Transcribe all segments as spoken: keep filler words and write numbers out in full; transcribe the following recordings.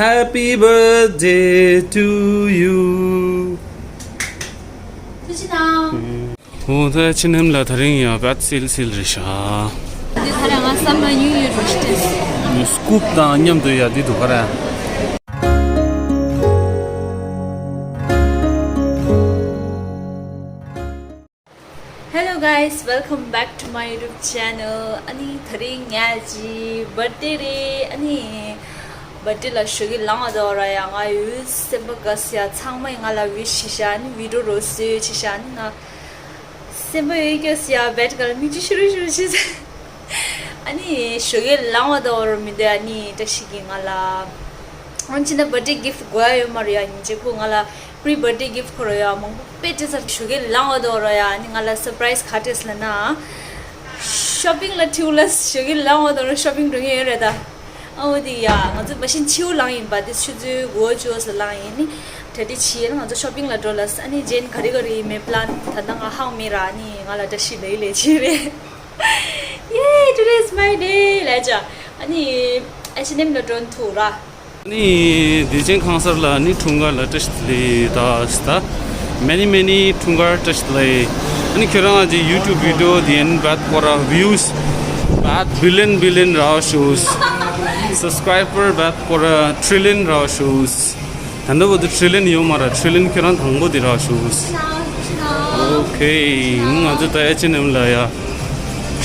Happy birthday to you. ཐུགས་རྗེ་གནང་། ཨོ་ད་ཕྱི་ནང་ལ་དེ་རིང་ཡང་བད་སིལ་སིལ་རེད་ཤག་འདི་ད་ར་ང་བསམ་ན་ཉུང་ཡོད་རེད་ཤག་སྐུབ་དང་མཉམ་དུ་ཡ་འདི་འདུག་ག་ར། Hello guys, welcome back to my YouTube channel. ཨ་ནི་དེ་རིང་ངའི་བར་ཐི་ཌེ་རེད། ཨ་ནི་བར་ཐི་ཌེ་ལ་ཞོགས་ཀས་ལངས་པ་དང་ར་ཡ་ང་ཡོད་སེམས་པ་དགའ་སི་ཡ། ཚང་མས་ང་ལ་ཝིཤ་བྱས་ཤག་ཨ་ནི་བི་ཌི་ཡོ་རོ་སི་བྱས་ཤག་ཨ་ནི་ང་སེམས་པ་ཡོད་སྐྱོ་སི་ཡ། བད་ག་ལ་མིག་ཆུ་ཤུར་ཤུར་བྱས་ཤག་ཨ་ནི་ཞོགས་ཀས་ལངས་པ་དང་ར་མི་འདུག་ཨ་ནི་བཀྲ་ཤིས་ཀྱིས་ང་ལ་ཨང་ཅི་ན་བར་ཐི་ཌེ་གིཕ་ཊི་དགོས་ཡ་ཡོད་མ་རེད་ཡ། ཉིན་གཅིག་ཁོ་ང་ལ་པི་རི་བར་ཐི་ཌེ་གིཕ་ཊི་ཁོ་ར་ཡ་མང་པོ་དཔེ་སྤྲད་ཚར། ཞོགས་ཀས་ལངས་པ་དང་ར་ཡ་ཨ་ནི་ང་ལ་སར་པ་རའི་སི་ག་སྤྲད་སོང་ལབ་ན། ཤོ་པིང་ལ་ཁྲིད་ལ་ཞོགས་ཀས་ལངས་པ་དང་ར་ཤོ་པིང་འགྲོ་མཁན་ཡོད་རེད་ད། ཨ་འོ་དེ་ཡ་ང་ཚོ་མ་གཞི་ཕྱི་ལངས་ཡིན་པ། དེ་ཆུ་ཚོད་དགུ་བཅུ་ལ་ལངས་ཡིན་ནི། གྲ་སྒྲིག་བྱས་ཡིན། ང་ཚོ་ཤོ་པིང་ལ་འགྲོ་ལ། ཨ་ནི་ཇེན་ག་རེ་ག་རེ་མེད་པ་ལ་ད་ལྟ་ང་ཧ་གོ་མེད་ར། ཨ་ནི་ང་ལ་བཀྲ་ཤིས་ལེགས་ལེགས་བྱས་རེད། Yay, today is my day. ལ་ཅ། ཨ་ནི་ཨེཆ་ཨེན་ཨེམ་ལ་འགྲོ་ཐུག་ར། ཨ་ནི་བདེ་ཆེན་ཁང་གསར་ལ་ནི་འཁྲུངས་སྐར་ལ་བཀྲ་ཤིས་བདེ་ལེགས་ད་ད། Many many འཁྲུངས་སྐར་བཀྲ་ཤིས་བདེ་ལེགས། ཨ་ནི་ཁྱོད་རང་གི་ཡུ་ཊུབ་བི་ཌི་ཡོ་དེ་ཡན་བད་སྐོར་ར་ཝིའུ་སི་བད་བི་ལི་ཡན་བི་ལི་ཡན་རག་ཤོག་སབ་སི་ཀ་རའི་བར་བད་སྐོར་ར་ཊི་རི་ལི་ཡན་རག་ཤོག་ད་ལྟ་བར་དུ་ཊི་རི་ལི་ཡན་ཡོད་མ་རེད། ཊི་རི་ལི་ཡན་ཁྱོད་རང་དང་པོ་དེ་རག་ཤོག་ཨོ་ཁེ། ང་ཚོ་ད་ཨེཆ་ཨེན་ཨེམ་ལ་ཡ་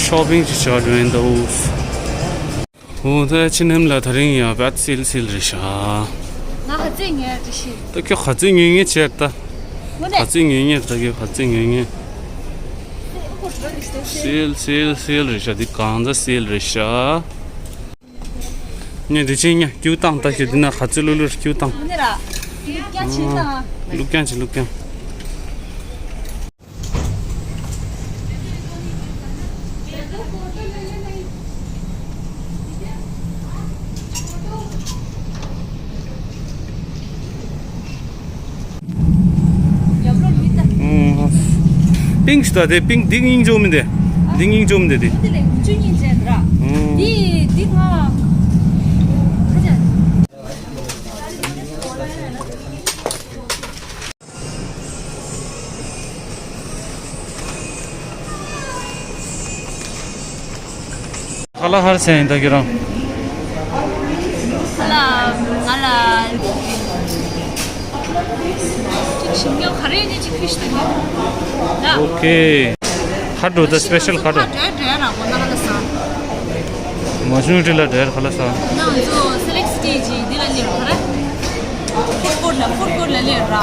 ཤོ་པིང་ཅིག་བྱ་འགྲོ་ཡིན་ད། ཨོ་ད་ཨེཆ་ཨེན་ཨེམ་ལ་དེ་རིང་ཡ་བད་སིལ་སིལ་རེད་ཤག་ང་ག་ཚོད་ཉོས་རེད་ཤི། ད་ཁྱོད་ག་ཚོད་ཉོས་ཉོས་བྱས་ད། དངོས་གནས། ག་ཚོད་ཉོས་ཉོས་ད། ཁྱོད་ག་ཚོད་ཉོས་ཉོས། སིལ་སིལ་སིལ་རེད་ཤག་འདི་གང་ཚ་སིལ་རེད་ཤག་ངས་འདི་ཕྱིན་ཉ་སྐྱུག་བཏང་ད། ཁྱོད་འདི་ན་ག་ཚོད་ལུག་ལུག་སྐྱུག་བཏང་། ཨ་ནི་ར། ལུག་རྐྱང་བྱིན་དང་། ལུག་རྐྱང་བྱིན་ལུག་རྐྱང་། ཨང་། པིང་ཞིག་ད་དེ་པིང་འདི་སྙིང་རྗེ་མི་འདི། འདི་སྙིང་རྗེ་མི་འདི་དེ། འདི་ལས་དགུ་བཅུ་གཉིས་ཅན་ར། ཨང་། འདི་འདི་ང་། ཁ་ལག་ཧར་སེ་ཡིན་ད་ཁྱོད་རང་། ཁ་ལག་ང་ལ་ཅིག་ཞིམ་ཉོ་ག་རེ་ནས་ཅིག་ཕིཤ་ཏུ་ཉོ། ད། ཨོ་ཁེ། ཁ་འགྲོ་ད་སི་པེ་ཤལ་ཁ་འགྲོ། ཁ་འགྲོ་འགྲོ་ཡ་ར་གོ་ན་ཁ་ལ་ས། མ་ཤུང་ཏི་ལ་འགྲོ་ཡ་ཁ་ལ་ས། ང་ཚོ་སེ་ལེག་སི་ཊི་ཇི་འདི་ལ་ལེར་ག་ར། ཕུཌ་ཀོརཊ་ལ་ཕུཌ་ཀོརཊ་ལ་ལེར་ར།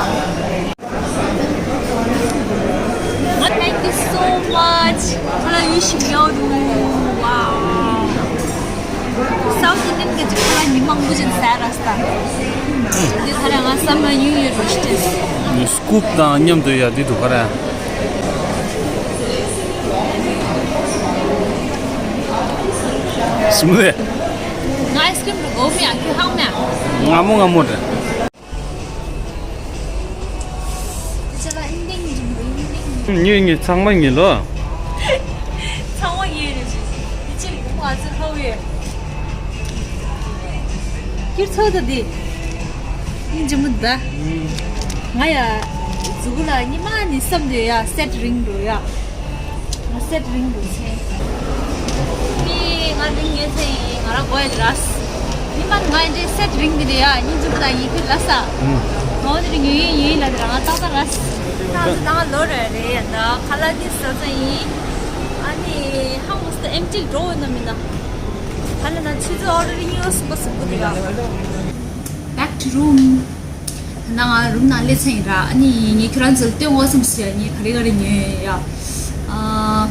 Thank you so much. ཁ་ལག་ཡུ་ཤི་ཡོ་རུ། Wow. South Indian གི་ཅིག་ཁ་ལག་ཉི་མ་དགུ་ཅན་ཟ་ར་སྟ། འདི་ཁ་ལག་ང་བསམ་ན་ཉུང་ཡོད་རུ་ཤི་ཏེ། སྐུབ་དང་མཉམ་དུ་ཡ་འདི་འདུག་ག་ར། ཞིམ་པོ་རེད། ང་ཨའི་སི་ཀྲིམ་རུ་གོ་མེ་ཨ་ཁྱོད་ཧང་མེ་ཨ། ང་མོ་ང་མོ་རེད། ཉོས་ཉོས་ཚང་མ་ཉོས་ལོ། ཚང་མ་ཉོས་རེད་ཅིག་འདི་ཅིག་ང་ཚོ་ཧ་བས། ཁྱེར་ཚོ་ད་འདི། ཉིན་རྗེ་མོ་ད། ང་ཡ། གཟུགས་ལ་ཉི་མ་ནི་བསམ་དེ་ཡ་སེ་ཊི་རིང་འགྲོ་ཡ། ང་སེ་ཊི་རིང་འགྲོ་ཚེ། ངས་ང་རིང་ངས་ཚེ་ཡིན་ང་ར་དགོས་ཡ་ར། ཉི་མ་ནི་ང་ཡི་འདྲའི་སེ་ཊི་རིང་དེ་རེད་ཡ། ཉིན་རྗེ་མོ་ད་ཡིན་ཁུལ་ལ་ས། ང་འོ་དེ་རིང་ཡོད་ཡིན་ཡོད་ལ་དེ་ར་ང་ཏག་ཏག་ར། ད་ད་ལོ་རེ་རེ་ཡ་ད་ཁ་ལག་དེ་ཟ་ས་ཡིན། ཨ་ནི་ཧ་མོ་སྟ་ཨེམ་ཊི་འགྲོ་འོ་ན་མིན་ན། ད་ལ་ན་ཆུ་ཚོད་ཨོ་རེ་རིང་ཡོད་སུ་པ་སུ་པོ་དེ་ར། Back to room. ད་ང་རུམ་ནང་སླེབས་ཚར་ཡིན་ར། ཨ་ནི་ངས་ཁྱོད་རང་ཚོར་སྟོན་འོ་བསམ་སོང་ཡ། ངས་ག་རེ་ག་རེ་ཉོས་ཡ། ཨ།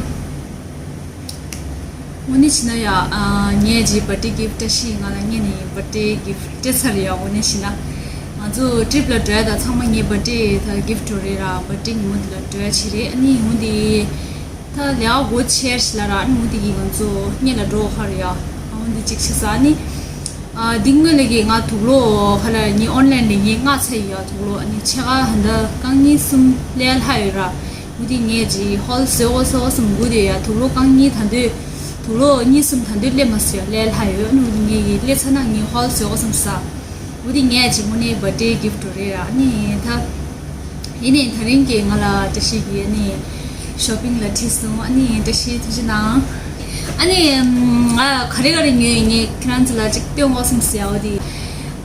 དངོས་གནས་བྱས་ན་ཡ། ཨ། ངས་ཀྱི་བར་ཐི་ཌེ་གིཕ་ཊི་བཀྲ་ཤིས་ང་ལ་སྔོན་ནས་བར་ཐི་ཌེ་གིཕ་ཊི་སྤྲད་ཚར་ཡ། དངོས་གནས་བྱས་ན་ང་ཚོ་ཊི་རིབ་ལ་འགྲོ་ཡ་ད་ཚང་མ་ངའི་བར་ཐི་ཌེ་ད་གིཕ་ཊི་འགྲོ་རེད་ར། བར་ཐི་ཌེ་ཉིན་མོ་དེ་ལ་འགྲོ་ཡ་བྱས་རེད། ཨ་ནི་ངོ་དེ་ད་ལས་ཀ་འགོ་ཆེར་ཞིག་ལ་ར། ཨ་ནི་ངོ་དེ་གི་ང་ཚོ་སྔོན་ལ་འགྲོ་ཁར་ཡ། ཨ་ངོ་དེ་གཅིག་བྱས་ས་ཨ་ནི། ཨ། འདི་སྔོན་ལ་གི་ང་དུག་ལོག་ཁ་ལ་ངའི་ཨོན་ལན་ལས་ངའི་མངགས་ཚར་ཡོད་དུག་ལོག་ཨ་ནི་ཕྱེད་ཀ་ཧ་འདི་རྐང་གཉིས་གསུམ་ལས་ལྷག་ཡོད་ར། མུ་ཏིག་ངས་ཀྱི་ཧོལ་བཟོས་འོ་བཟོས་འོ་སུམ་དགུ་དེ་ཡ་དུག་ལོག་རྐང་གཉིས་ད་འདོད་དུག་ལོག་གཉིས་གསུམ་ད་འདོད་སླེབས་མ་སོང་ཡ་ལས་ལྷག་ཡོད། ཨ་ནི་མུ་ཏིག་ངས་ཀྱི་སླེབས་ཚར་ན་ངའི་ཧོལ་བཟོས་འོ་སུམ་ཟ། འོ་དེ་ངས་ཅིག་དངོས་གནས་བར་ཌེ་གིཕ་ཊི་རེད་ར། ཨ་ནི་ད་ཡིན་ནའི་ད་རིང་གི་ང་ལ་བཀྲ་ཤིས་ཀྱི་ཨ་ནི་ཤོ་པིང་ལ་ཁྲིད་སོང་། ཨ་ནི་བཀྲ་ཤིས་ཐུགས་རྗེ་གནང་། ཨ་ནི་ང་ག་རེ་ག་རེ་ཉོས་ཡིན་ངས་ཁྱེད་རང་ཚོ་ལ་ཅིག་སྟོན་དགོས་བསམ་སོང་ཡ། འོ་དེ་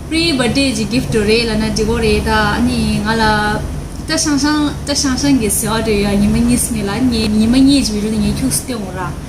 པི་རི་བར་ཌེ་ཅིག་གིཕ་ཊི་རེད་ལབ་ན་འགྲིག་གི་རེད། ད་ཨ་ནི་ང་ལ་ད་ཤང་ཤང་ད་ཤང་ཤང་གི་ཟེར་བ་རེད་ཡ། ཉི་མ་གཉིས་མེད་ལ་ངས་ཉི་མ་གཉིས་ཀྱི་བི་ཌི་ཡོ་དེ་ངས་ཁྱུག་སྟོན་དགོས་ར།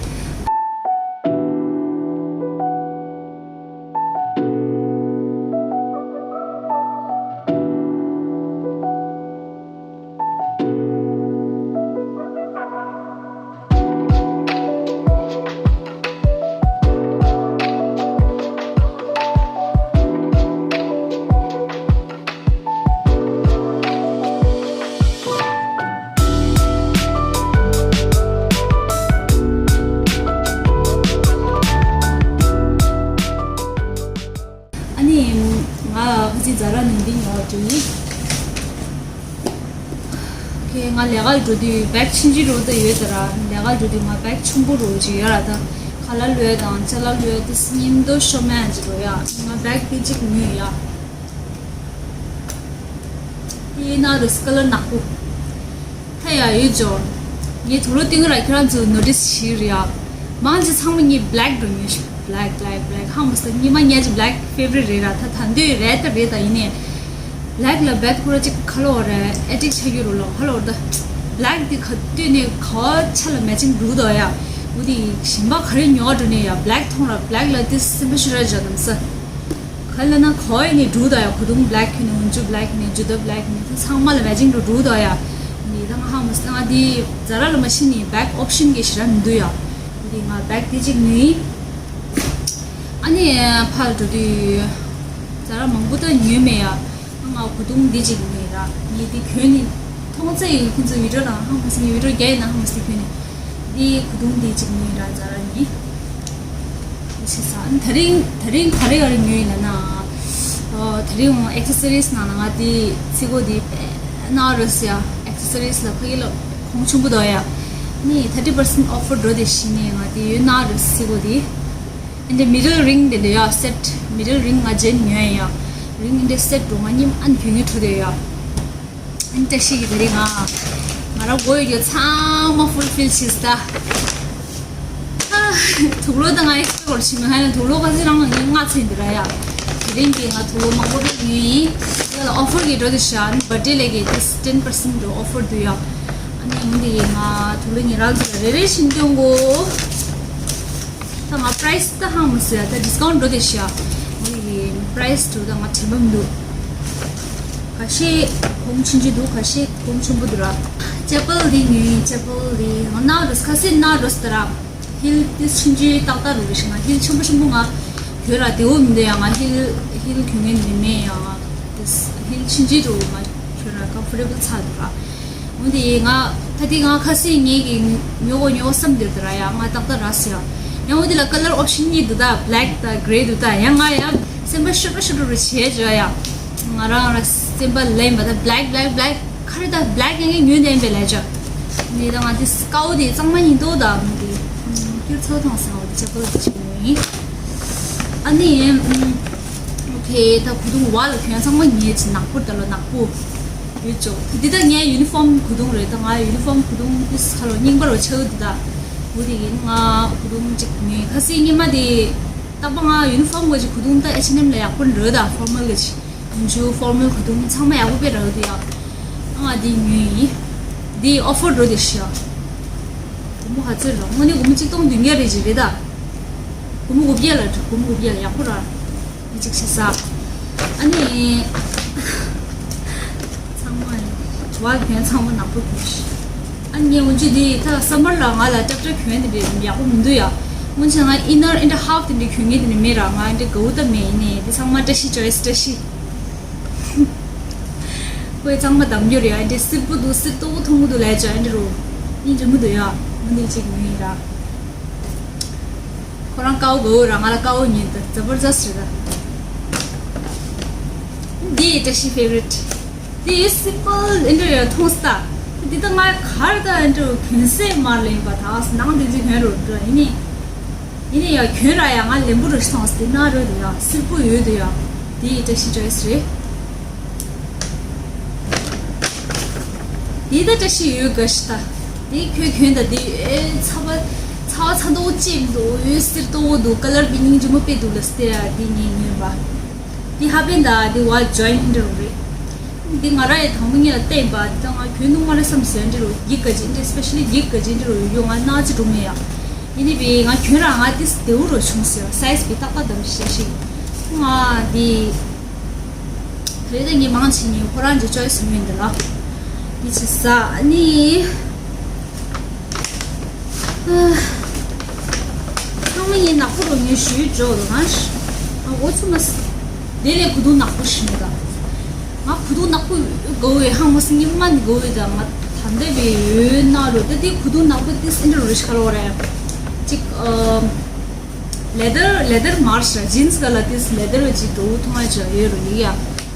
ཨ་ནི་ང་ཁ་ཅིག་ཛ་ར་ནས་འདི་ཉོ་བ་འགྲོ་ཡིན། ཁེ་ང་ལས་ཀ་འགྲོ་དུས་བེག་ཆུང་ཆུང་རུ་ད་ཡོད་ད་ར། ལས་ཀ་འགྲོ་དུས་ང་བེག་ཆེན་པོ་རུ་ཅིག་ཡོད་ར། ད་ཁ་ལག་ལོས་དང་ཅ་ལག་ལོས་ད་སྙིང་དོ་ཤོ་མན་ཅིག་རུ་ཡ། ང་བེག་དེ་གཅིག་ཉོས་ཡ། དེ་ན་རུ་ཀ་ལར་ནག་པོ། ད་ཡ་ཡོད་ཅོ། ངས་དུག་ལོག་སྟོན་གི་ར། ཁྱེད་རང་ཚོ་ནོ་ཊིས་བྱེད་རེད་ཡ། མང་ཆེ་ཚང་མ་ངས་བེག་འགྲོ་ཉོས་ཤིག་བེག་བེག་བེག་ཧ་མ་སོ་ཉི་མ་ཉལ་གྱི་བེག་ཕེ་ཝ་རི་ཊི་རེད་ར། ད་ད་འདོད་རེད་ད་རེད་ད་ཡིན་ནས། བེག་ལ་བེག་ཁོ་ར་ཅིག་ཁ་ལོ་རེད་ཨེ་ཌིག་ཆགས་རྒྱུ་རུ་ལོ་ཁ་ལོ་རེད་ད། བེག་དེ་ག་ལྟོས་ནས་ག་བ་ཆ་ལ་མེ་ཅིང་འགྲུག་དོ་ཡ། འུ་དེ་གཞན་པ་ག་རེ་ཉོ་འགྲོ་ནས་ཡ་བེག་མཐོང་ར་བེག་ལ་དེ་སེམས་པ་ཤུ་ར་ཇ་དམ་ས། ག་ལ་ན་ག་བ་ཡིན་ནས་འགྲུག་དོ་ཡ། གོས་ཐུང་བེག་ཁྱོད་ནས་འུ་ཅུ་བེག་ཁྱོད་ནས་ཇུ་ད་བེག་ཁྱོད་ནས་ད་ཚང་མ་ལ་མེ་ཅིང་འགྲོ་འགྲུག་དོ་ཡ། འདི་ད་ང་ཧ་མ་སོ་ང་འདི་ཛ་ར་ལ་མ་ཤི་ནི་བེག་ཨོབ་ཤན་གི་ཞེ་དྲག་མི་འདུག་ཡ། འདི་ང་བེག་དེ་གཅིག་ཉོས། ཨ་ནི་ཕར་འགྲོ་དུས་ཛ་ར་མང་པོ་ད་ཉོས་མེད་ཡ། ང་གོས་ཐུང་འདི་གཅིག་ཉོས་ར། ངས་འདི་གྱོན་ནི་མཐོང་ཚེ་ཡིན། ཁྱེད་ཚོ་བི་ཌི་ཡོ་ནང་ཧ་མ་སོ་ངས་བི་ཌི་ཡོ་རྒྱག་ཡིན་ན་ཧ་མ་སོ་གྱོན་ནི། འདི་གོས་ཐུང་འདི་གཅིག་ཉོས་ར་ཛ་ར་ནས། ཞེས་ས་ཨ་ནི་ད་རིང་ད་རིང་ག་རེ་ག་རེ་ཉོས་ཡིན་ལབ་ན། ཨོ་ད་རིང་ཨེག་སེ་སོ་རིས་ནང་ལ་ང་དེ་ཚིག་གོ་དེ་དཔེ་ནག་རེད་ཟེར་ཡ། ཨེག་སེ་སོ་རིས་ལ་ཕ་གི་ལ་གོང་ཆེན་པོ་འདུག་ཡ། ནི་ཐར་ཊི་པར་སེན་ཊི་ཨོ་ཕར་འགྲོ་དེ་ཤི་ནས་ང་དེ་ཡོད་ནག་རེད་ཚིག་གོ་དེ། ཨ་ནི་མི་ཌལ་རིང་དེ་འདྲ་ཡ་སེ་ཊི་མི་ཌལ་རིང་ང་རྗེས་ཉོས་ཡ། རིང་འདི་འདྲ་སེ་ཊི་འགྲོ་ང་སྙིང་ཨ་ནི་གྱོན་གྱོན་འགྲོ་དེ་ཡ། ཨ་ནི་བཀྲ་ཤིས་ཀྱི་དེ་རིང་ང་ང་རང་མགོ་ཡོད་རྒྱུ་ཚང་མ་ཧྥུལ་ཕིལ་བྱས་ད། དུག་ལོག་དང་ང་ཡི་སྐོར་ཞིག་མ་ཧ་ན་དུག་ལོག་ག་ཚོད་རང་ལ་ངས་ལྔ་ཚན་འདི་ར་ཡ། དེ་རིང་གི་ང་དུག་ལོག་མང་པོ་རེད་ཉོས་ཡིན། ཡ་ལ་ཨོ་ཕར་གྱི་འགྲོ་དུ་ཤ་ནི་བར་ཌེ་ལས་ཀྱི་ཏིས་ཊེན་པར་སེན་ཊི་འགྲོ་ཨོ་ཕར་འདུག་ཡ། ཨ་ནི་འོན་ཏེ་ཡིན་ང་དུག་ལོག་ཉིན་རང་ཚོ་ལ་རེ་རེ་བཞིན་སྟོན་གོ། ད་ང་པ་རའེ་སི་ད་ཧང་མ་སུ་ཡ་ད་ཌིས་ཀའུན་ཊི་འགྲོ་དུ་ཤ། འོན་ཏེ་ཡིན་པ་རའེ་སི་དུ་ད་ང་དྲན་པ་མི་འདུག་ཁ་ཤས་གོང་ཆེན་གྱི་འདུག་ཁ་ཤས་གོང་ཆེན་པོ་འདུག་ར། ཅེ་པལ་འདི་ཉོས་ཡིན། ཅེ་པལ་འདི་ང་ནག་རུས་ཁ་སེ་ནག་རུས་ད་ར། ཧིལ་ཏི་ཆུང་ཆུང་ཏག་ཏག་རུ་རེ་ཞིག་ང་ཧིལ་ཆེན་པོ་ཆེན་པོ་ང་གྱོན་ར་དེ་འོ་མི་འདུག་ཡ། ང་ཧིལ་ཧིལ་གྱོན་ངེས་ནི་མེད་ཡ། ང་ཧིལ་ཆུང་ཆུང་རུ་ང་གྱོན་ར་ཀམ་ཕོར་ཊེ་བལ་ཚ་འདུག་ར། འོ་དེ་ང་ད་དེ་ང་ཁ་སེ་ངེད་ཀྱི་ཉོ་གོ་ཉོ་གོ་བསམ་འདུག་ད་ར་ཡ། ང་ཏག་ཏག་ར་སི་ཡ། ཡང་འོ་དེ་ལ་ཀ་ལར་ཨོབ་ཤན་གཉིས་འདུག་ད་བེ་ལེག་ད་གྷེ་རེ་འདུག་ད་ཡ། ང་ཡ་སེམས་པ་ཤོར་ར་ཤོར་རུ་བྱས་བྱས་ཡ། ང་རང་ར་སེམས་པ་ལེན་པ་ད་བེ་ལེག་བེ་ལེག་བེ་ལེག་ཁ་རི་ད་བེ་ལེག་ཡང་ངས་ཉོས་ནས་བེ་ལེག་ཅག་ནི་ད་ང་དེ་ཀའོ་དེ་གཙང་མ་ཡིན་ཏོ་ད་མི་དེ་སྐྱུར་ཚོ་ཐང་སང་འོ་དེ་ཅག་པོ་ལ་ཅིག་ཉོས་ཡིན། ཨ་ནི་ཨོ་ཁེ་ད་གོས་ཐུང་བ་ལ་གྱོན་ཚང་མ་ངས་ཅི་ནག་པོ་ད་ལོ་ནག་པོ་ཡོད་ཅོག་འདི་ད་ངའི་ཡུ་ནི་ཕོམ་གོས་ཐུང་རེད། ད་ང་ཡུ་ནི་ཕོམ་གོས་ཐུང་དེ་ཁ་ལོ་རྙིང་པ་རུ་ཆགས་འདུག་ད་འོ་དེ་ཡིན་ང་གོས་ཐུང་ཅིག་ཉོས་ཁ་སི་ཉི་མ་དེ་ད་པ་ང་ཡུ་ནི་ཕོམ་གོ་ཅིག་གོས་ཐུང་ད་ཨེཆ་ཨེན་ཨེམ་ལ་ཡག་པོ་འདྲ་ད་ཕོར་མལ་གི་ཅིག་ཡིན་ཆུ་ཕོར་མལ་གོས་ཐུང་ཚང་མ་ཡག་པོ་དཔེ་རག་འདུག་ཡ། ཨ་ང་འདི་ཉོས་ཡིན། འདི་ཨོ་ཕར་འགྲོ་དེ་ཤི་ཡ། སྒོར་མོ་ག་ཚོད་རེད། དངོས་གནས་སྒོར་མོ་གཅིག་སྟོང་བདུན་བརྒྱ་རེད་ཅིག་རེད་ད། སྒོར་མོ་དགུ་བརྒྱ་ལ་སྒོར་མོ་དགུ་བརྒྱ་ལ་ཡག་པོ་ར། འདི་གཅིག་ཤི་ས། ཨ་ནི། ཚང་མ་བ་གྱོན་ཚང་མ་ནག་པོ་གྱོན་ཤི། ཨ་ནི་ངས་འོན་ཅི་འདི་ད་སམ་མར་ལ་ང་ལ་ཏྲབ་ཏྲབ་གྱོན་དེ་འདྲ་ཡག་པོ་མི་འདུག་ཡ། སྔོན་ཆད་ང་ཨིན་ནར་ཨེན་ཌ་ཧབ་དེ་འདྲ་གྱོན་ངེས་དེ་འདྲ་མེད་ར། ང་ཨེན་ཌ་གའུ་ད་མེད་ཡིན་ནས་འདི་ཚང་མ་བཀྲ་ཤིས་ཅོ་ཡིས་བཀྲ་ཤིས། ཁོས་གཙང་མ་འདམ་རྒྱུ་རེད་ཨ། འདི་སིལ་པོ་འདུག་སིལ་ཏོག་ཐུང་ངུ་འདུག་ལས་ཅོ་ཨ་འདི་རུ། ཨིན་རི་མུ་འདུག་ཡ། མུ་འདི་གཅིག་ཉོས་ཡིན་ར། ཁོ་རང་ཀའོ་གོ་ར་ང་ལ་ཀའོ་ཉོས་འདུག་ཛ་བར་ཛ་སི་རེད་ད། འདི་བཀྲ་ཤིས་ཕེ་ཝ་རི་ཊི། འདི་སིམ་པལ་ཨིན་རི་ཡ་ཐུང་སྟ། འདི་ད་ང་གར་ད་ཨ་འདི་རུ་གྱོན་སའི་མ་ལེན་པ་ད་ནང་འདི་ཚོ་གྱོན་རུ་འགྲོ་ཡིན་ནི། ཡིན་ནི་ཡ་གྱོན་ར་ཡ་ང་ལེན་པོ་རུ་ཤི་ཐོང་སྟེ་ན་རུ་འདུག་ཡ་སིལ་པོ་ཡོད་འདུག་ཡ། འདི་བཀྲ་ཤིས་ཅོའི་སི་རེད། འདི་ད་བཀྲ་ཤིས་ཡོད་དགའ་ཤི་ད། འདི་ཁྱོད་གྱོན་ད། འདི་ཨེ་ཚ་བ་ཚ་བ་ཚ་མདོག་ཅེས་མི་འདུག་འོད་ཟེར་མདོག་འདུག་ཀ་ལར་བི་སྙིང་རྗེ་མོ་དཔེ་འདུག་ལ་སྟེ་ཡ། འདི་ངས་ཉོས་པ། འདི་ཧ་པན་ད། འདི་བ་ཇོན་འདྲ་རེད། འདི་ང་ར་ཡི་དང་པོ་ངས་ལ་བལྟས་པ། འདི་ད་ང་གྱོན་ནུ་མ་རེད་བསམ་ཟེར་འདྲ་རོ། འགྱིག་ག་ཅིག་འདྲ། སི་པེ་ཤ་ལི་འགྱིག་ག་ཅིག་འདྲ་རོ་ཡོད། ང་སྣ་ཅིག་འགྲོ་མེད་ཡ། ཡིན་ནི་བི་ང་གྱོན་ར་ང་ཏིས་དེའུ་རོ་བྱུང་ཟེར། སའི་ཛི་བི་ཏག་ཏག་དམ་ཤེས་ཤིག་ང་འདི་བོད་དེ་ངས་མང་ཆེ་ངས་ཁོ་རང་གི་ཅོའི་སི་མིན་འདི་ལ། འདི་ཆི་ས་ནི། ཚང་མ་ངས་ནག་པོ་རོ་ངས་ཞུས་འཇོག་རོ་ང་ཨ་འོ་ཚོ་མ་ས། དེ་ལས་གུ་དུང་ནག་པོ་ཞིག་མེད་ད། ང་གུ་དུང་ནག་པོ་དགའ་བོ་ཡོད། ཧང་མོ་སི་ཉི་མ་ནི་དགའ་བོ་ཡོད་ད། ང་ད་འདྲ་བའི་ཡོད་ན་རོ། ད་དེ་གུ་དུང་ནག་པོ་དེ་སི་འདྲ་རོ་ཤར་བ་རེད། ཅིག་ཨ། ལེ་དར་ལེ་དར་མར་ཤ་ཇིན་སི་ག་ལ་དེ་སི་ལེ་དར་བ་ཅིག་དགའ་བོ་ཐུང་ང་ཅིག་ཡོད་རོ་ཡིག་ཡ།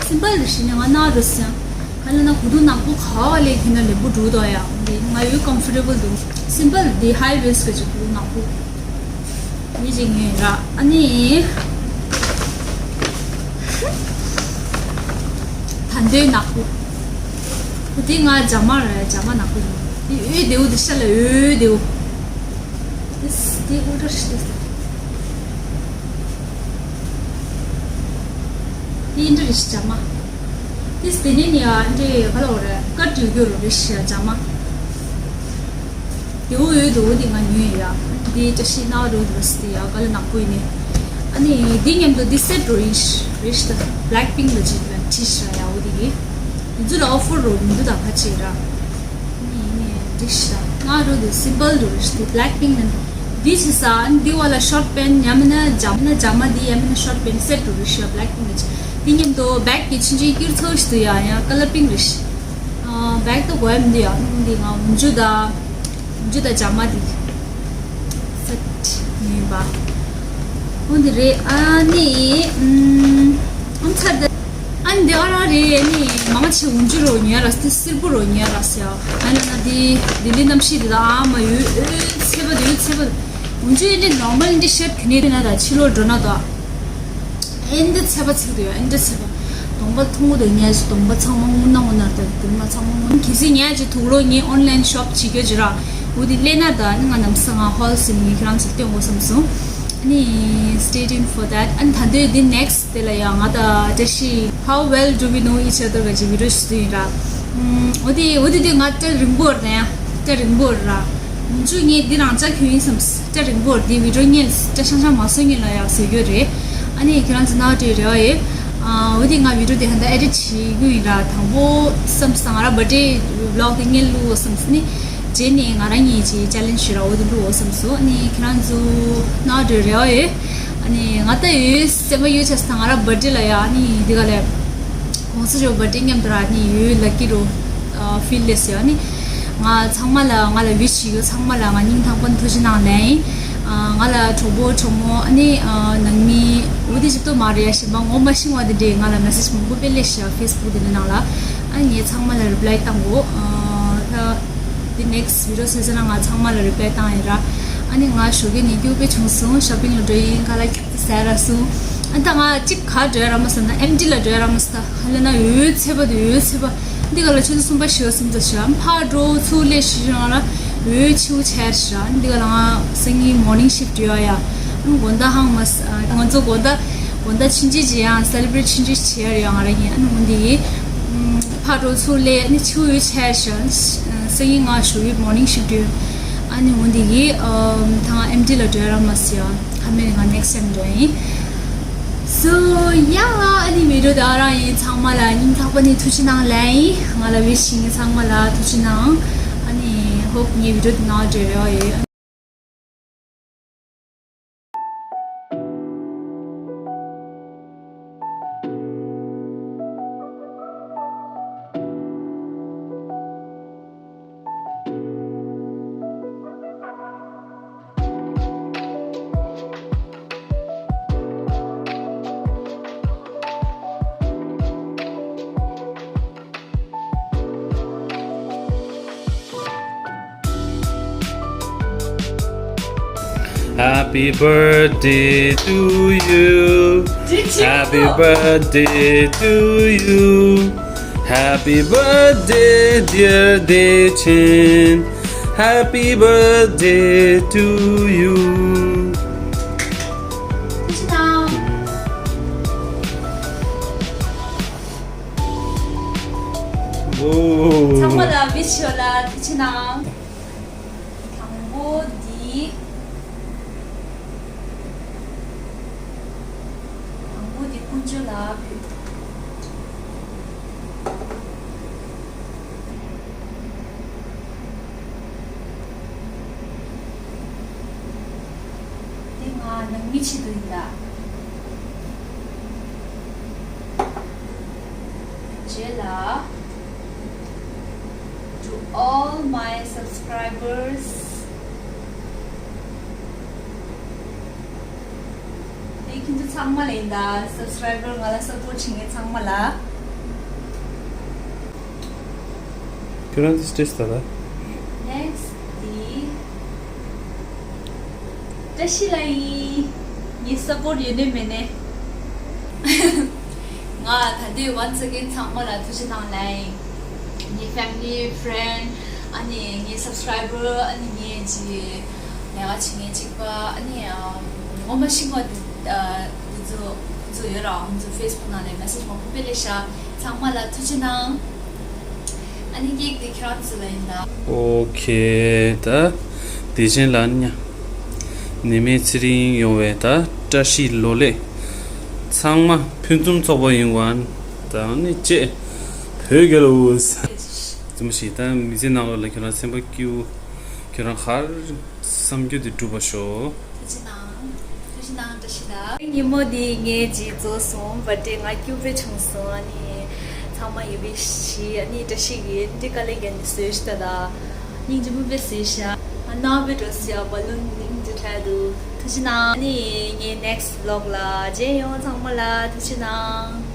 སིམ་པལ་རེ་ཤི་ནི་ང་ན་རོ་སི་ཡང་། ག་ལ་ན་གུ་དུང་ནག་པོ་ག་བ་ལས་ཁྱོད་ན་ལེ་པོ་འགྲོ་དོ་ཡ། འདི་ང་ཡོད་ཀམ་ཕོར་ཊེ་བལ་འདུག་སིམ་པལ་དེ་ཧའི་ཝེ་སི་ག་ཅིག་གུ་དུང་ནག་པོ། ཡིད་ཅིག་ངེས་ར། ཨ་ནི། ད་འདོད་ནག་པོ། ཁོ་དེ་ང་ཇ་མ་ར་ཇ་མ་ནག་པོ་ཡིན། དེ་འོད་དེའུ་དེ་ཤ་ལ་འོད་དེའུ། དེ་དེ་ཨུ་ཏྲ་ཤི་དེ། དེ་འདྲ་རེ་ཤི་ཇ་མ། དེ་དེ་ནས་ནི་ཨ་འདྲེ་ག་ལ་འོ་ར་ཀ་ཏྲི་གྱོ་རོ་རེ་ཤི་ཇ་མ། དེའུ་ཡོད་དོ་འོ་དེ་ང་ཉོས་ཡ། དེ་བཀྲ་ཤིས་ནག་རོ་དེ་བ་སི་དེ་ཡ་ག་ལ་ནག་པོ་ཡིན་ནི། ཨ་ནི་དེ་མཉམ་དུ་དེ་སེ་ཊི་རོ་ཡིན་ཤི་རེ་ཤི་ད། བྷེ་ལེག་པིང་ལ་ཅིག་ལ་ཅི་ཤི་ར་ཡ་འོ་དེ་གི། དེ་ཚོ་ལ་ཨོ་ཕར་རོ་མི་འདུག་ད་ཁ་ཅིག་ར། ཨ་ནི་ཡིན་ནི་དེ་ཤི་ད་ནག་རོ་དེ་སིམ་པལ་རོ་རེ་ཤི་དེ་བྷེ་ལེག་པིང་ལ་འདི་ཆི་ས། ཨ་ནི་འདི་བ་ལ་ཤོར་ཊི་པེན་ཡ་མིན་ན་ཇ་མ་ན་ཇ་མ་དེ་ཡ་མིན་ན་ཤོར་ཊི་པེན་སེ་ཊི་རོ་རེ་ཤི་ཡ་བྷེ་ལེག་པིང་ལ་ཅི། དེ་མཉམ་དུ་བྷེག་གི་ཆུང་ཆུང་ཀིར་ཚོ་ཞིག་ཏུ་ཡ་ཡ་ཀ་ལར་པིང་རེ་ཤི། ཨ་བྷེག་ཏུ་གོ་ཡ་མི་འདུག་ཡ། ཨ་ནི་འདི་ང་འོན་ཇུ་ད། འཇུ་དང་ཇ་མ་དེ་སེ་ཊི་ཡིན་པ། འོ་འདི་རེད། ཨ་ནི་ཨམ་ཨམ་ཚ་དེ་ཨ་ནི་འདི་ཨ་ར་རེད། ཨ་ནི་མང་ཆེ་འོན་ཇུ་རོ་ཉོ་ར་སི་སིལ་བུ་རོ་ཉོ་ར་སི་ཡ། ཨ་ནི་ན་དེ་ལི་ལི་རྣམ་ཤེས་དེ་ལ་ཨ་མ་ཡོད་ཨོ་ཚེ་བ་དེ་ཡོད་ཚེ་བ། འོན་ཇུ་ཨ་ནི་ནོར་མལ་འདི་ཤར་གི་ནི་དེ་ན་ད་ཕྱི་ལོ་འགྲོ་ན་ད། ཨེ་འདི་ཚད་པ་ཚིག་འདུག་ཡ། ཨེ་འདི་ཚད་པ། གདོང་པ་ཐུང་ངུ་དང་ཉལ་ཞིག་གདོང་པ་ཚང་མ་སྔོ་ན་སྔོ་ན་དང་དེ་མ་ཚང་མ་སྔོ་ན། གལ་སྲིད་ཉལ་ཅིག་དུག་ལོག་ངས་ཨོན་ལན་ཤོབ་བྱེད་རྒྱུ་ཅིག་ར། འོ་དེ་ལས་ན་ད་ནི་ང་ནམ་སང་ང་ཧོལ་སེལ་ངས་ཁྱེད་རང་ཚོར་སྟོན་དགོས་བསམ་སོང་། ཨ་ནི་stay tuned for that. ཨ་ནི་ད་འདོད་འདི་next དེ་ལ་ཡང་ང་ད་བཀྲ་ཤིས། How well do we know each other ག་ཅིག་བི་ཌིའོ་ཞིག་བཟོས་ཡིན་ར། ཨུམ། འོ་དེ་འོ་དེ་དེ་ང་སྐྲ་རིང་པོ་རེད་ཡ། སྐྲ་རིང་པོ་ར། འོན་ཅུ་ངས་འདི་རང་ཅག་ཁྱོད་ཡིན་བསམ། སྐྲ་རིང་པོ་འདི་བི་ཌིའོ་ཉན་སྐྲ་ཤང་ཤང་མ་བཟོ་ཉིན་ལ་ཡག་བཟོ་རྒྱུ་རེད། ཨ་ནི་ཁྱེད་རང་ཚོ་ནག་འདྲེ་རེ་བ་ཡོད། ཨ་འོ་དེ་ང་བི་ཌིའོ་དེ་ཧན་ད་ཨེ་ཌིཊ་བྱེད་རྒྱུ་ཡིན་ར། དང་པོ་བསམ་སང་ང་ར་བྷར་ཌེ་བི་ལོག་དེ་ངས་བླུག་འོ་བསམ་ནི། རྗེས་ནས་ང་རང་ཉིད་ཀྱི་ཅེ་ལེན་ཇི་ཞུ་ར་འོ་དེ་བླུག་འོ་བསམ་སོང་། ཨ་ནི་ཁྱེད་རང་ཚོ་ནག་འདྲེ་རེ་བ་ཡོད། ཨ་ནི་ང་ད་ཡོད་སེམས་པ་ཡོད་ཆ་སང་ང་ར་བྷར་ཌེ་ལ་ཡ། ཨ་ནི་འདི་ག་ལས། གོང་ས་མཆོག་བྷར་ཌེ་མཉམ་དུ་ར་ནི་ཡོད་ལ་ཀི་རོ། ཕིལ་ལེ་སི་ཡ་ནི། ང་ཚང་མ་ལ་ང་ལ་ཝིཤ་བྱེད་ཡོད་ཚང་མ་ལ་ང་སྙིང་ཐག་པ་ནས་ཐུགས་རྗེ་གནང་ལན་ཡིན། ང་ལ་གྲོགས་པོ་གྲོགས་མོ་ཨ་ནི་ནང་མི་འོ་དེ་ཅིག་ཏོ་མ་རེད་ཡ། གཞན་པ་ངོ་མ་ཤེས་པ་དེ་འདྲས་ང་ལ་མེ་སེཇ་མང་པོ་སྤེལ་ལེ་ཤི་ཡ་ཕེ་སི་བུག་དེ་འདྲ་ནང་ལ། ཨ་ངས་ཚང་མ་ལ་རི་པ་ལའི་བཏང་གོ། ད་དེ་ནེག་སི་བི་ཌིའོ་བཟོས་ཚར་ན་ང་ཚང་མ་ལ་རི་པ་ལའི་བཏང་ཡིན་ར། ཨ་ནི་ང་ཞོགས་ཀས་ནས་སྐྱིད་པོ་ཆུང་སོང་། ཤོ་པིང་ལ་འགྲོ་ཡིན། ཁ་ལག་ཟས་ར་སོང་། ཨ་ད་ང་གཅིག་ག་འགྲོ་ཡ་ར་མ་སོང་ན་ཨེམ་ཊི་ལ་འགྲོ་ཡ་ར་མ་སོང་། ད་ཧ་ལས་ན་འོད་ཚད་པ་དེ་འོད་ཚད་པ། འདི་ག་ལ་ཆུ་ཚོད་གསུམ་པ་བཞི་པ་སུམ་ཚ་བཞི་ཕར་འགྲོ་ཚུར་སླེབས་ཤི་རང་ལ་འོད་ཆེ་བོ་ཆེ་ར་ཤི་ར། འདི་ག་ལ་ང་སང་ཉིན་མོར་ནིང་ཤིཕ་ཊི་ཡོད་ཡ། ཨ་དགོང་དག་ཧང་མ་ང་ཚོ་དགོང་དག་དགོང་དག་ཆུང་ཆུང་ཅིག་ཡང་སེ་ལི་བྷི་རེཊ་ཆུང་ཆུང་ཅིག་བྱེད་ཡ་རེད་ཡ་ང་རང་ཡིན། ཨ་ནི་འོ་འདི་ཡིན། ཕར་འགྲོ་ཚུར་སླེབས་ཨ་ནི་ཆུ་འོད་ཆེ་ར་ཤི་ར། སང་ཉིན་ང་ཞོགས་པའི་མོར་ནིང་ཤིཕ་ཊི་ཡོད། ཨ་ནི་འོ་འདི་གི་ཨམ་ད་ང་ཨེམ་ཊི་ལ་འགྲོ་ཡ་ར་མ་སི་ཡ། ཁ་མེད་ང་ནེག་སི་ཊེམ་འགྲོ་ཡིན། སོ་ཡ་ཨ་ནི་བི་ཌིའོ་དེ་རང་ཡིན། ཚང་མ་ལ་སྙིང་ཐག་པ་ནས་ཐུགས་རྗེ་གནང་ལན་ཡིན། ང་ལ་ཝིཤ་བྱེད་མཁན་ཚང་མ་ལ་ཐུགས་རྗེ་གནང་། ཨ་ནི་ཧོབ་ངའི་བི་ཌིའོ་དེ་ནང་འབྲེལ་ཡོད། Happy birthday to you. Happy birthday to you. Happy birthday, dear Dechin. Happy birthday to you. ཚང་མ་ལ་བི་ཤོ་ལ་ཐུགས་རྗེ་གནང་། དང་པོ་འདི། དང་པོ་འདི་དཀོན་མཆོག་ལ་ཕུལ། འདི་ང་ནང་མི་ཆེད་དུ་ཡིན་ལ། རྗེས་ལ། To all my subscribers. དེ་ཁྱེད་ཚོ་ཚང་མ་ལ་ཡིན་ད། སབ་སི་ཀྲའི་བར་ང་ལ་སབ་པོར་བྱེད་མཁན་ཚང་མ་ལ། ཁྱོད་རང་ཚོ་སི་ཊེ་ཊ་སི་ད་ལ། ནེག་སི་ཊི་དེ། བཀྲ་ཤིས་ལགས་ཡིན། ངའི་སབ་པོར་ཡོད་ནས་མེད་ནས། ང་ད་ལྟའི་once again ཚང་མ་ལ་ཐུགས་རྗེ་གནང་ལབ་ཡིན། ངའི་ཕེ་མི་ལི། ཕེ་རེན་ཌི། ཨ་ནི་ངའི་སབ་སི་ཀྲའི་བར། ཨ་ནི་ངའི་ཅི་ལས་ཀ་བྱེད་མཁན་གཅིག་པ། ཨ་ནི་ཨ་ངོ་མ་ཤེས་མཁན་དེ་ཨ་དེ་ཚོ་དེ་ཚོ་ཡོད་ར། ཁོང་ཚོ་ཕེ་སི་བུག་ནང་ལ་མེ་སེ་ཇི་མང་པོ་སྤེལ་ལེ་ཤ། ཚང་མ་ལ་ཐུགས་རྗེ་གནང་། ཨ་ནི་ཀེག་དེ་ཁྱེད་རང་ཚོ་ལ་ཡིན་ད། ཨོ་ཁེ། ད་དེ་བཞིན་ལ་ནི་ཉ་ནི་མེ་ཚེ་རིང་ཡོང་བའི་ད་བཀྲ་ཤིས་ལོ་ལེགས། ཚང་མ་ཕུན་སུམ་ཚོགས་པ་ཡིན་པ་ད་ནི་བཅས་བོད་རྒྱལ་ལོ། ཙི་མ་ཞིག་ད་མི་ཚེ་ནང་ལོགས་ལ་ཁྱོད་རང་སེམས་པ་སྐྱིད་པོ། ཁྱོད་རང་ག་རེ་བསམ་རྒྱུ་དེ་འགྲུབ་པར་ཤོག་ཐུགས་རྗེ་གནང་། ཐུགས་རྗེ་གནང་། བཀྲ་ཤིས་ལགས། ཉིན་མོ་འདི་ངའི་ཅིག་རྫོགས་སོང་། བར་ཌེ་ང་སྐྱིད་པོ་བྱུང་སོང་། ཨ་ནི་ཚང་མ་ཡོད་པའི་ཤི། ཨ་ནི་བཀྲ་ཤིས་ཀྱི་འདི་དཀའ་ལས་བརྒྱབ་ནས་བཟོས་ཤི་ད་ད། སྙིང་རྗེ་མོ་དཔེ་བཟོས་ཤ། ཨ་ནང་པའི་འགྲོ་སི་ཡ་བ་ལུན་སྙིང་རྗེ་ཁྲལ་འདུག་ཐུགས་རྗེ་གནང་། ཨ་ནི་ངའི་ནེག་སི་བི་ལོག་ལ་མཇལ་ཡོང་། ཚང་མ་ལ་ཐུགས་རྗེ་གནང་།